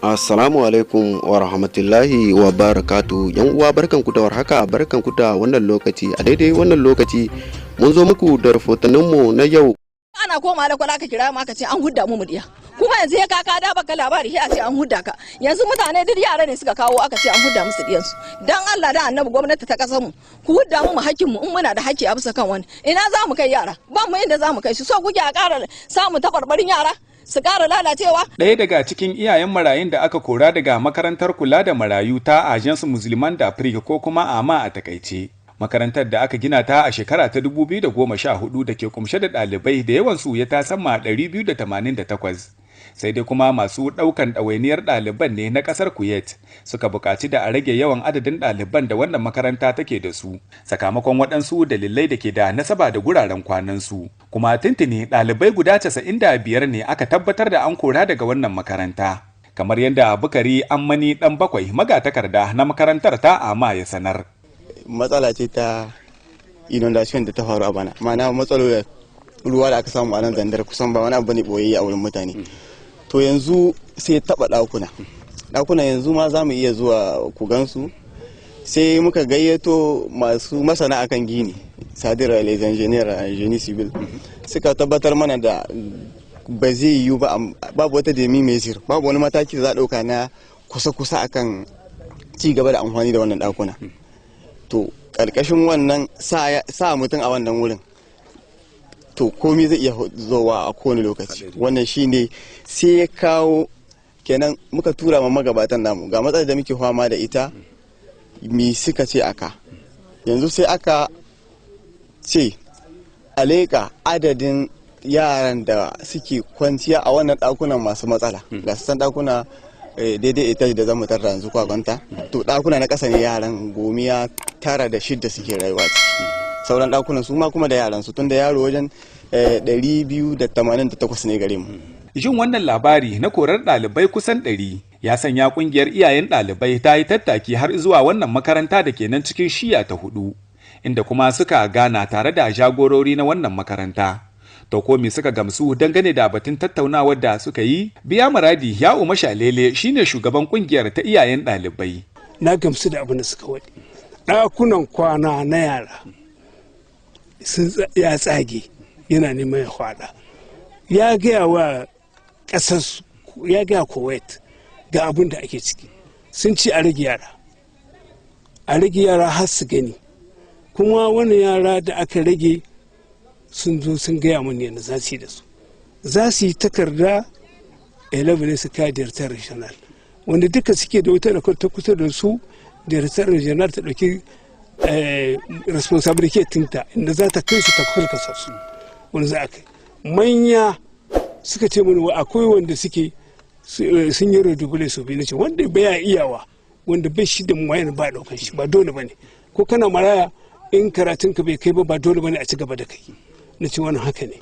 Assalamu alaikum wa rahmatullahi wa barakatu. Yan uwa, barkanku da warhaka, barkanku da wannan lokaci. A daidai wannan lokaci mun zo muku da rahotanninmu na yau. Ana koma da kwala, aka kira mu, aka ce an hudda mu diya. Kuma yanzu ya kaka da baka labari, sai a ce an hudda ka. Yanzu mutane duk yara ne suka kawo, aka ce an hudda musu diyansu. Dan Allah da Annabi, gwamnati ta kasar mu, ku hudda mu hakkin mu in muna da hakki a bisa kan wani. Ina za mu kai yara? Ba mu inda za mu kai su. So kuke a ƙara samun takwarbarin yara su ƙara lalacewa? Ɗaya daga cikin iyayen marayun da aka kora daga makarantar kula da marayu ta Agence Musulmane d'Afrique, ko kuma AMA a takaice. Makarantar da aka gina ta a shekara ta 2014 da ke kumshe da ɗalibai da yawansu ya tasamma 288. Sai dai kuma masu ɗaukan ɗawainiyar ɗaliban ne na ƙasar Kuwait suka buƙaci da a rage yawan adadin ɗaliban da wannan makaranta take da su, sakamakon waɗansu dalilai da ke da nasaba da guraren kwanansu. Kuma tuntuni ɗalibai guda 95 ne aka tabbatar da an kora daga wannan makaranta, kamar yadda Bukari Ammani ɗan bakwai, magatakarda na makarantar ta AMA, ya sanar. Matsala ce ta inundation da ta faru a bana, ma'ana matsalolin ruwa da aka samu a nan Zandar, kusan ba wani abu ne boyayye a wurin mutane. To yanzu sai taba dakuna dakuna, yanzu ma za mu iya zuwa ku gansu. Sai muka gayyato masu masana akan gini, c'est-à-dire les ingénieurs en génie civil, suka tabbatar mana da ba zai yiwu ba, babu wata demi-mesure, babu wani mataki da za a dauka na kusa-kusa akan ci gaba da amfani da wannan dakuna. To karkashin wannan sa mutum a wannan wurin, to komai zai iya zowa a kowane lokaci. Wannan shine sai ya kawo kenan muka tura ma magabatan namu ga matsalar da muke fama da ita, mi suka ce aka. Yanzu sai aka ce a leƙa adadin yaran da suke kwanciya a wannan ɗakunan masu matsala. Ga su san ɗakuna daidai ita da zamu tarra yanzu kwagwanta. To ɗakuna na ƙasa ne yaran 96 suke rayuwa ciki. Sauran ɗakunan su ma kuma da yaran su, tunda yaro wajen 288 ne gare mu. Jin wannan labari na korar ɗalibai kusan 100 ya sanya ƙungiyar iyayen ɗalibai ta yi tattaki har zuwa wannan makaranta da ke nan cikin shiya ta hudu, inda kuma suka gana tare da jagorori na wannan makaranta. To ko me suka gamsu dangane da batun tattaunawar da suka yi? Biya Muradi ya Umma Shalele shine shugaban kungiyar ta iyayen ɗalibai. Na gamsu da abin da suka waɗi. Ɗakunan kwana na yara sun ya tsage, yana neman ya hwada. Ya gaya wa ƙasar, ya gaya Kuwait ga abin da ake ciki. Sun ci a rage yara. A rage yara har su gani. Kuma wannan yara da aka rage, sun zo sun gaya mun yadda za su yi da su. Za su yi takarda 11 ne su kai directeur régional, wanda duka suke da wata ta kusa da su. Directeur régional ta ɗauki responsabilité tinta inda za ta kai su ta kulkasa su wanda za a kai. Manya suka ce mani akwai wanda suke sun yi redouble su biyu. Ce wanda baya iyawa, wanda bai shi da moyen, ba ɗaukan shi, ba dole bane. Ko kana maraya, in karatun ka bai kai ba, ba dole bane a ci gaba da kai. Na ce wannan haka ne.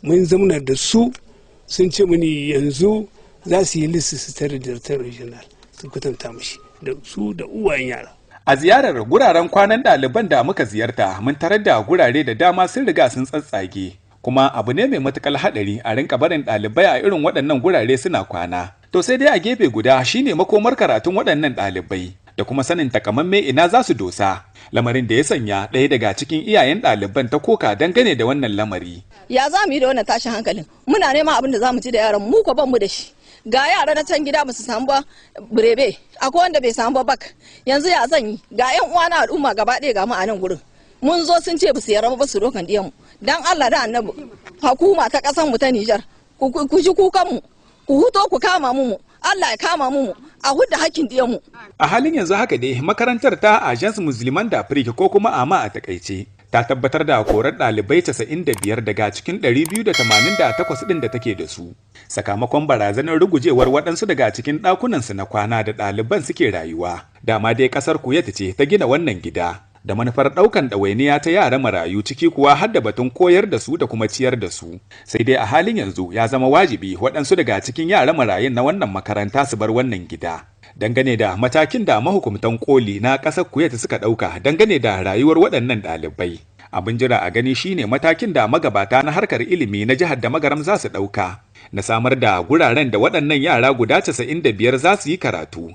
Mun zamana da su, sun ce mini yanzu za su yi liste su tare directeur régional, sun kwatanta mashi da su da uwayen yara. A ziyarar guraren kwanan ɗaliban da muka ziyarta, mun tarar da gurare da dama sun riga sun tsatsage. Kuma abu ne mai matukar haɗari a rinka barin ɗalibai a irin waɗannan gurare suna kwana. To sai dai a gefe guda shine makomar karatun waɗannan ɗalibai da kuma sanin takamamme ina za su dosa. Lamarin da ya sanya ɗaya daga cikin iyayen ɗaliban ta koka dangane da wannan lamari. Ya za mu yi da wannan tashin hankalin? Muna neman abin da za mu ci da yaran mu, ko ban mu da shi. Ga yara na can gida ba su samu ba brevet, akwai wanda bai samu ba bac. Yanzu ya zan yi? Ga yan uwa na al'umma gaba ɗaya, ga mu a nan gurin. Mun zo sun ce ba su yarda ba su dokan diyan mu. Dan Allah da Annabi, hukuma ta ƙasar mu ta Nijar, ku ji kukan mu, ku huto ku kama mu. Allah ya kama mu a hudda hakkin diyan mu. A halin yanzu haka dai makarantar ta Agence Musulmane d'Afrique, ko kuma AMA a takaice, ta tabbatar da korar ɗalibai 95 daga cikin 288 ɗin da take da su, sakamakon barazanar rugujewar waɗansu daga cikin ɗakunansu na kwana da ɗaliban suke rayuwa. Dama dai ƙasar Kuwait ce ta gina wannan gida da manufar ɗaukan ɗawainiya ta yara marayu, ciki kuwa har da batun koyar da su da kuma ciyar da su. Sai dai a halin yanzu ya zama wajibi waɗansu daga cikin yara marayun na wannan makaranta su bar wannan gida. Dangane da matakin da mahukumtan koli na ƙasar Kuwait suka ɗauka dangane da rayuwar waɗannan ɗalibai, abin jira a gani shine matakin da magabata na harkar ilimi na jihar da Magaram za su ɗauka. na samar da guraren da waɗannan yara guda 95 za su yi karatu.